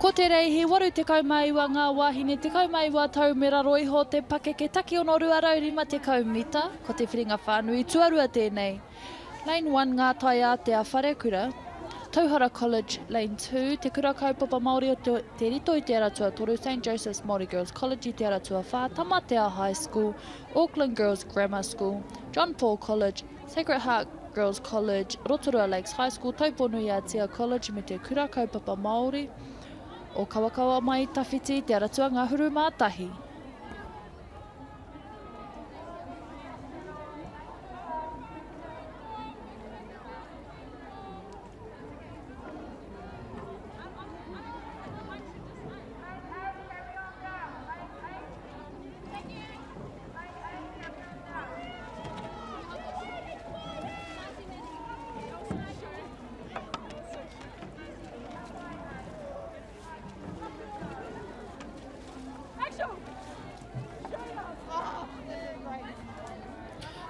Ko te reihi 89 ngā wāhine 19 tau me raro iho te pakeke takiono 250 mita, ko te whiringa whānui tuarua tēnei. Lane one Ngā Taiātea Wharekura, Tauhara College, Lane two Te Kura Kaupapa Māori o Te Rito i Te Ara Tuatoru, St Joseph's Māori Girls College i Te Ara Tuawhā, Tamatea High School, Auckland Girls Grammar School, John Paul College, Sacred Heart Girls College, Rotorua Lakes High School, Taupō-nui-a-Tia College me Te Kura Kaupapa Māori o Kawakawa mai Tawhiti, Te Aratua Ngahuru mā Tahi.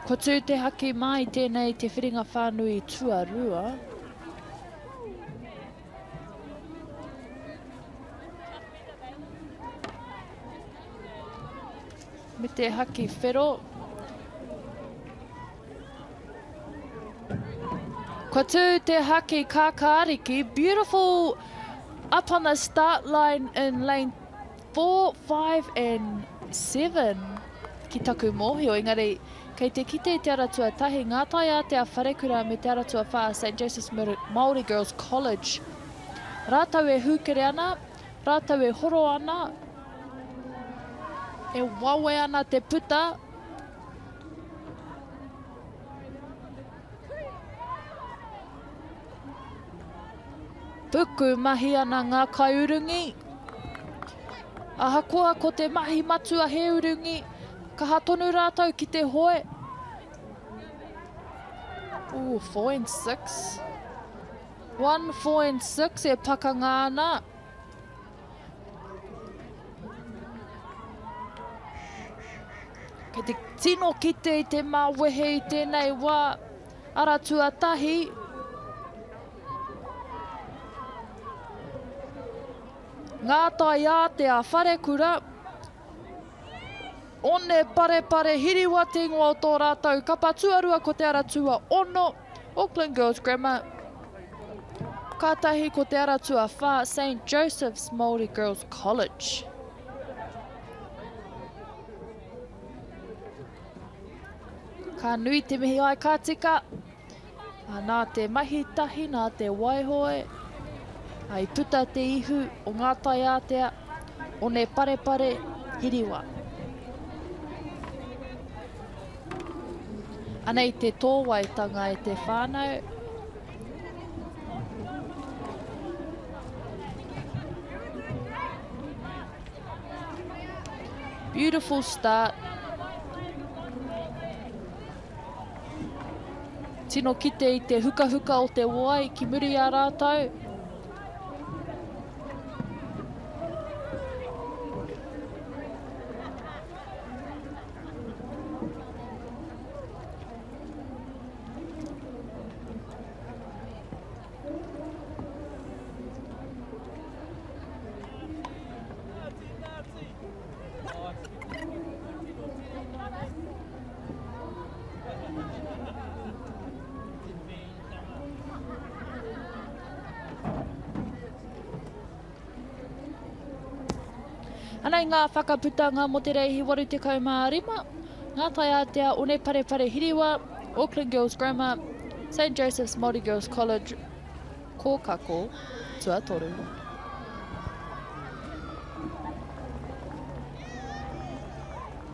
Kua tū te haki mā i tēnei te whiringa whānui tuarua. Me te haki whero. Kua tū te haki kākāriki. Beautiful up on the start line in lane 4, 5 and 7 ki taku mōhio. Engari, kei te kite i te ara tuatahi, ngā taiātea wharekura me te ara tuawhā St Joseph's Māori Girls College. Rātou e hūkere ana, rātou e horo ana, e wawe ana te puta. Puku mahi ana ngā kaiurungi. Ahakoa ko te mahi matua he urungi, kaha tonu rātou ki te hoe. Ooh, 4 and 6. 1, 4 and 6 e pakanga ana. Kei te tino kite i te māwehe i tēnei wā. Ara tuatahi. Ngā taiātea wharekura. One parepare hiriwa te ingoa o tō rātou kapa tuarua ko te ara tuaono, Auckland Girls Grammar. Kātahi ko te ara tuawhā, St Joseph's Māori Girls College. Ka nui te mihi ai ka tika. Nā te mahi tahi, nā te waihoe, i puta te ihu o ngā taiātea, one parepare, hiriwa. Anei te tōwaitanga e te whānau. Beautiful start. Tino kite i te hukahuka o te wai ki muri i a rātou. Anei ngā whakaputanga mō te reihi 85, Ngā Taiātea, Oneparepare Hiriwa, Auckland Girls Grammar, St Joseph's Māori Girls College, Kōkako, tuatoru.